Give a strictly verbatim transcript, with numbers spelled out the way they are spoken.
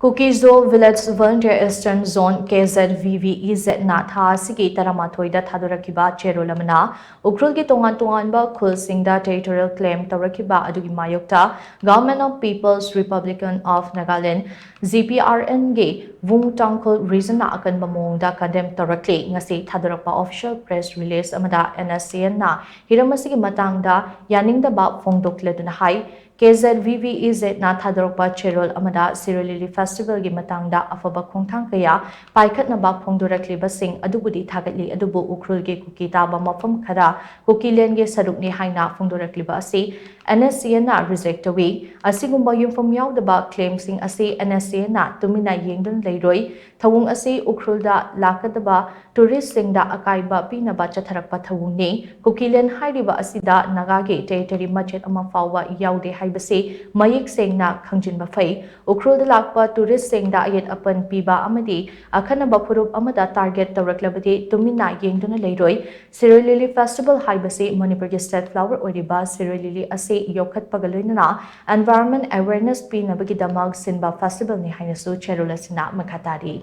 Kuki-Zo Village Volunteer Eastern Zone, K Z V V E Z, ꯅ ꯊꯥ ꯑꯁꯤꯒꯤ ꯇꯔꯥꯃꯥꯊꯣꯏꯗ ꯊꯥꯗꯣꯔꯛꯈꯤꯕ ꯆꯦꯔꯣꯜ ꯑꯃꯅ ꯎꯈ꯭ꯔꯨꯜꯒꯤ ꯇꯣꯉꯥꯟ ꯇꯣꯉꯥꯟꯕ ꯈꯨꯜꯁꯤꯡꯗ territorial claim ꯇꯧꯔꯛꯈꯤꯕ ꯑꯗꯨꯒꯤ ꯃꯥꯌꯣꯛꯇ Government of People's Republican of Nagaland, G P R N ꯒꯤ ꯋꯨꯡ ꯇꯥꯡꯈꯨꯜ Region ꯅ ꯑꯀꯟꯕ ꯃꯑꯣꯡꯗ condemn ꯇꯧꯔꯛꯂꯤ꯫ ꯉꯁꯤ ꯊꯥꯗꯣꯔꯛꯄ official press release ꯑꯃꯗ N S C N ꯅ ꯍꯤꯔꯝ ꯑꯁꯤꯒꯤ ꯃꯇꯥꯡꯗ ꯌꯥꯅꯤꯡꯗꯕ ꯐꯣꯡꯗꯣꯛꯂꯗꯨꯅ ꯍꯥꯏ, K Z V V E Z ꯅ ꯊꯥꯗꯣꯔꯛꯄ ꯆꯦꯔꯣꯜ ꯑꯃꯗ ꯁꯤꯔꯣꯏ ꯂꯤꯂꯤ festival ꯒꯤ ꯃꯇꯥꯡꯗ ꯑꯐꯕ ꯈꯣꯡꯊꯥꯡ ꯀꯌꯥ ꯄꯥꯏꯈꯠꯅꯕ ꯐꯣꯡꯗꯣꯔꯛꯂꯤꯕꯁꯤꯡ ꯑꯗꯨꯕꯨꯗꯤ ꯊꯥꯒꯠꯂꯤ, ꯑꯗꯨꯕꯨ ꯎꯈ꯭ꯔꯨꯜꯒꯤ ꯀꯨꯀꯤ ꯇꯥꯕ ꯃꯐꯝ ꯈꯔ ꯀꯨꯀꯤꯂꯦꯟꯒꯤ ꯁꯔꯨꯛꯅꯤ ꯍꯥꯏꯅ ꯐꯣꯡꯗꯣꯔꯛꯂꯤꯕ ꯑꯁꯤ N S C N ꯅ reject ꯇꯧꯏ꯫ ꯑꯁꯤꯒꯨꯝꯕ ꯌꯨꯝꯐꯝ ꯌꯥꯎꯗꯕ claim ꯁꯤꯡ ꯑꯁꯤ N S C N ꯅ ꯇꯨꯃꯤꯟꯅ ꯌꯦꯡꯗꯨꯅ ꯂꯩꯔꯣꯏ꯫ ꯊꯧꯑꯣꯡ ꯑꯁꯤ ꯎꯈ꯭ꯔꯨꯜꯗ ꯂꯥꯛꯀꯗꯕ tourist ꯁꯤꯡꯗ ꯑꯀꯥꯏꯕ ꯄꯤꯅꯕ ꯆꯠꯊꯔꯛꯄ ꯊꯧꯑꯣꯡꯅꯤ꯫ ꯀꯨꯀꯤꯂꯦꯟ ꯍꯥꯏꯔꯤꯕ ꯑꯁꯤꯗ ꯅꯥꯒꯥꯒꯤ territory ꯃꯆꯦꯠ ꯑꯃ ꯐꯥꯎꯕ ꯌꯥꯎꯗꯦ ꯍꯥꯏꯕꯁꯤ ꯃꯌꯦꯛ ꯁꯦꯡꯅ ꯈꯪꯖꯤꯟꯕ ꯐꯩ꯫ ꯎꯈ꯭ꯔꯨꯜꯗ ꯂꯥꯛꯄ tourist ꯁꯤꯡꯗ ꯑꯌꯦꯠ ꯑꯄꯟ ꯄꯤꯕ ꯑꯃꯗꯤ ꯑꯈꯟꯅꯕ ꯐꯨꯔꯨꯞ ꯑꯃꯗ target ꯇꯧꯔꯛꯂꯕꯗꯤ ꯇꯨꯃꯤꯟꯅ ꯌꯦꯡꯗꯨꯅ ꯂꯩꯔꯣꯏ꯫ ꯁꯤꯔꯣꯏ ꯂꯤꯂꯤ festival ꯍꯥꯏꯕꯁꯤ ꯃꯅꯤꯄꯨꯔꯒꯤ state flower ꯑꯣꯏꯔꯤꯕ ꯁꯤꯔꯣꯏ ꯂꯤꯂꯤ ꯑꯁꯤ ꯌꯣꯛꯈꯠꯄꯒ ꯂꯣꯏꯅꯅ environment awareness ꯄꯤꯅꯕꯒꯤꯗꯃꯛ ꯁꯤꯟꯕ festival ꯅꯤ ꯍꯥꯏꯅꯁꯨ ꯆꯦꯔꯣꯜ ꯑꯁꯤꯅ ꯃꯈꯥ ꯇꯥꯔꯤ꯫